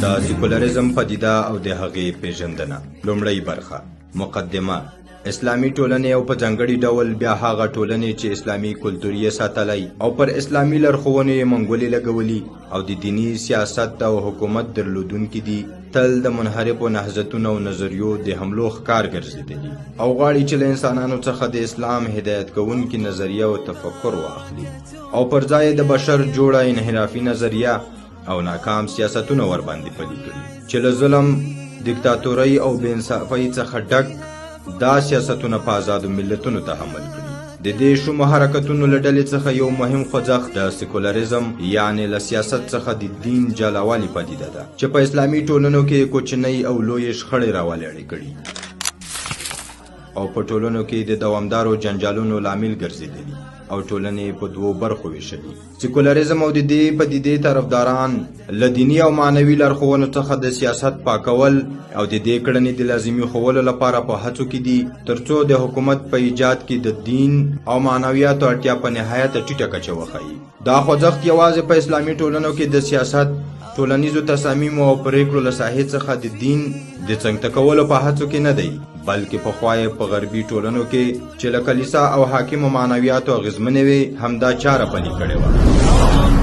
د سیکولریزم پدیده او د هغې پیژندنه. لومړۍ برخه، مقدمه. اسلامي ټولنې او په ځانګړي ډول بیا هغه ټولنې چې اسلامي کلتور یې ساتلی او پر اسلامي لارښوونو یې منګولې لګولي او د دیني سیاست او حکومت درلودونکي دي، تل د منحرفو نهضتونو او نظریو د حملو ښکار ګرځېدلي او غواړي چې له انسانانو څخه د اسلام هدایت کوونکي نظریه او تفکر واخلي او پر ځای د بشر جوړه انحرافي نظریه او ناکام سیاستونه ورباندې پلي کړي چې له ظلم، دیکتاتورۍ او بې انصافۍ څخه ډک دا سیاستونه په ازادو ملتونو تحمل کړي. د دې شومو حرکتونو له ډلې څخه یو مهم خوځښت د سیکولریزم یعنې له سیاست څخه د دین جلاوالي پدیده ده چې په اسلامي ټولنو کې کوچنۍ او لویې شخړې راولاړې کړي او په ټولنو کې د دوامدارو جنجالونو لامل ګرځېدلي او ټولنې په دوو برخو ویشلي. سیکولریزم او د دې پدیدې طرفداران له دیني او معنوي لارښوونو څخه د سیاست پاکول او د دې کړنې د لازمي ښوولو لپاره په هڅو کې دي ترڅو د حکومت په ایجاد کې د دین او معنویاتو اړتیا په نهایت ټیټه کچه وښيي. دا خوځښت یوازې په اسلامي ټولنو کې د سیاست، ټولنیزو تصامیمو او پریکړو له ساحې څخه د دین د څنګته کولو په هڅو کې نه دی، بلکې پخوا یې په غربي ټولنو کې چې له کلیسا او حاکمو معنویاتو اغېزمنې وې، همدا چاره پلي کړې وه.